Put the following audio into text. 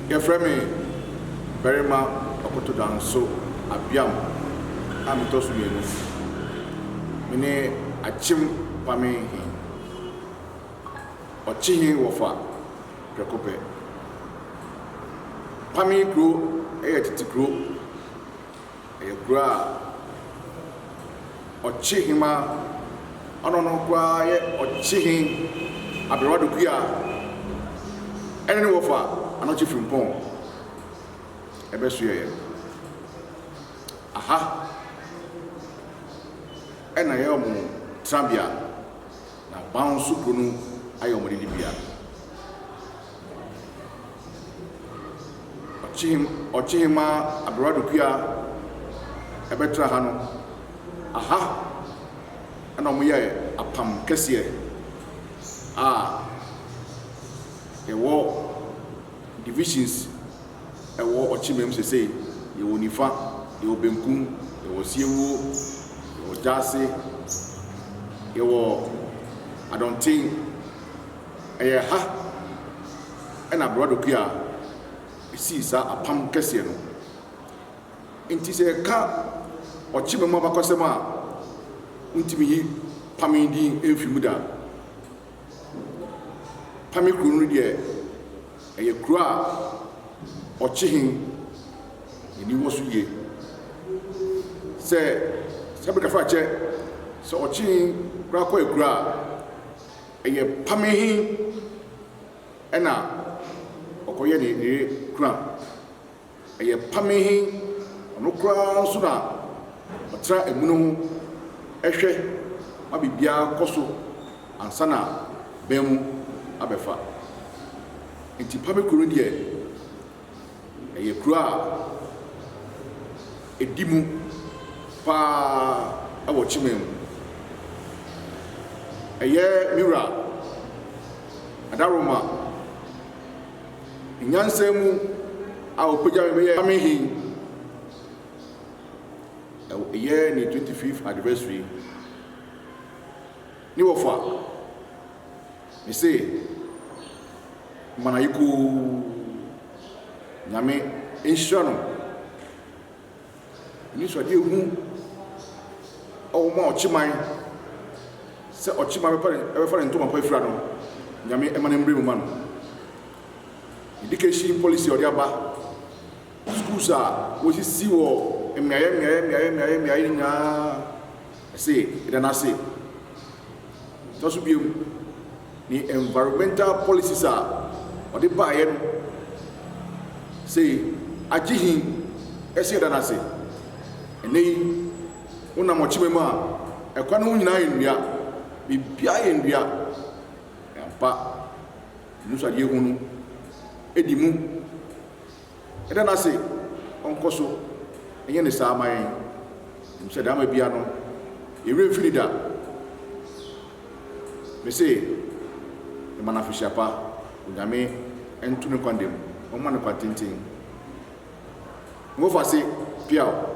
Yɛfrɛ me Barima Ɔkotodanso Abiam a metɔ so mmienu. Me ne Akyem Kwame He. Ɔkye he wɔfa prɛko pɛ. Kwame kuro yɛ tete kuro. Ɛyɛ kuro a Ɔkye hema, ɔno no koraa yɛ Ɔkye he Aberewa Dokua ɛne ne wɔfa Anɔkye Frimpong ɛbɛsoɛeɛ. Aha ɛna ɛyɛ wɔn tenabea na Banso kuro no ayɛ wɔn adidibea. Ɔkyehemaa Aberewa Dokua bɛtra ha no, aha na wɔyɛɛ apam kɛseɛ a yɛwɔ divisions ɛwɔ Ɔkyema mu sesei, yɛwɔ nifa, yɛwɔ benkum, yɛwɔ Siewuo, yɛwɔ Gyaase, yɛwɔ Adɔnten. Ɛyɛ ha na Aberewa Dokua sii saa apam kɛseɛ no. Nti sɛ yɛka Ɔkyema mu abakɔsɛm a, wontumi nyi Pame din mfiri mu da. Pame kuro no deɛ, ɛyɛ kuro a Ɔkyehe n'ani wɔ so yie. Sɛ Sɛbe Kafrakyɛ, sɛ Ɔkyehe koraa kɔ akura a, Ɛyɛ pame he na ɔkɔyɛ ne yere kura. Ɛyɛ pame he ɔno koraa nso na ɔtena amu no ho hwɛ ma biribiara kɔ so ansa na bɛ mu abɛfa. Nti pame kuro no deɛ, Ɛyɛ kuro a ɛdi mu pa ara wɔ Kyima mu. Ɛyɛ me wura Adaroma nyansa mu a ɔpagya me bɛyɛɛ me he. Ɛyɛ ne 25th anniversary. Ne wɔfa. Mese mana yi koo Nyame nhyira no Anisoadeɛ hu ɔwɔ ma ɔkyeman sɛ ɔkyeman bɛfa ne ntoma pa afira no Nyame ɛma no mbrɛ mu ma no Education policy a ɔde aba schools a wɔsisi wɔ mmeaeɛ mmeaeɛ mmeaeɛ mmeaeɛ mmeaeɛ nyinaa ɛse yɛda no ase. Ɛtɔ so bio, ne environmental policies a ɔde baeɛ no sei agye he ɛsɛ yɛda no ase. Ɛnnɛ yi, wonam ɔkyema mu a, ɛkwan no ho nyinaa yɛ nnua, biribiara yɛ nnua. Ampa, ɛno nso adeɛ hu no di mu. Yɛda no ase ɔnkɔ so nyɛ ne saa ma yɛn. Nim sɛ daama bia no, yɛn werɛ mfiri da. Mese, mema no afehyia pa. Onyame nto ne nkwa nda mu, ɔmma no kwa tenten. Ngofa se, Piaw.